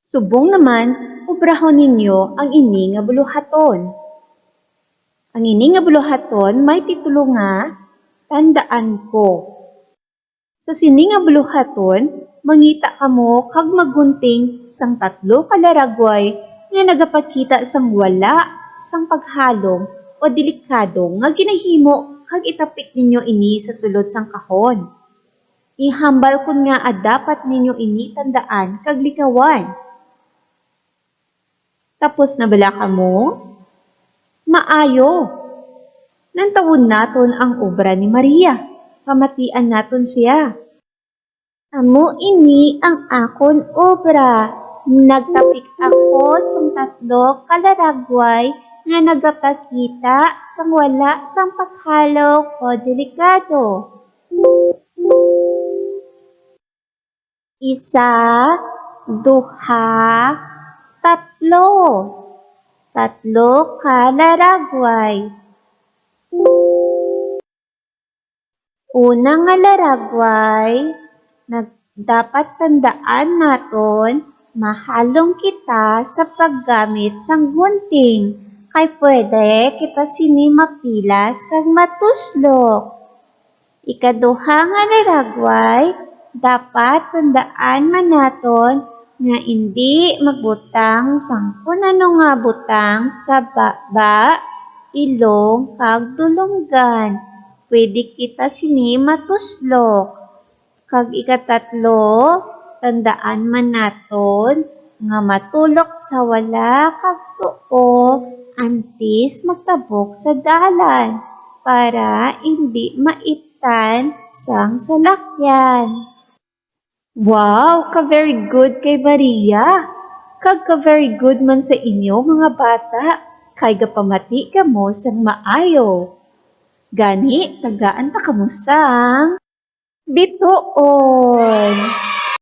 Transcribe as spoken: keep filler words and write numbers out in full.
Subong naman, obrahon ninyo ang ini nga buluhaton. Ang ini nga buluhaton may titulo nga Tandaan Ko. Sa sini nga buluhaton, mangita kamo kag magunting sang tatlo ka laragway nga nagapakita sang wala sang paghalong o delikado nga ginahimo, kag itapik ninyo ini sa sulod sang kahon. Ihambal kon ngaa dapat ninyo ini tandaan kag likawan. Tapos na bala kamo? Maayo. Lantawon naton ang obra ni Maria. Pamatian naton sia. Amo ini ang akon obra. Nagtapik ako sang tatlo ka laragway nga nagapakita sang wala sang paghalong o delikado. Isa, duha, tatlo. Tatlo ka laragway. Una nga laragway, nag-, dapat tandaan naton, mahalong kita sa paggamit sang gunting, kay pwede kita sini mapilas kag matuslok. Ikaduha nga laragway, dapat tandaan man naton nga indi magbutang sang kun ano nga butang sa baba, ilong, kag dulonggan. Pwede kita sini matuslok. Kag ikatatlo, tandaan man naton nga matulok sa wala kag tuo antes magtabok sa dalan para indi maiptan sang salakyan. Wow, ka-very good kay Maria, kag ka-very good man sa inyo, mga bata, kay gapamati kamo sang maayo. Gani, tagaan pa kamo sang bituon.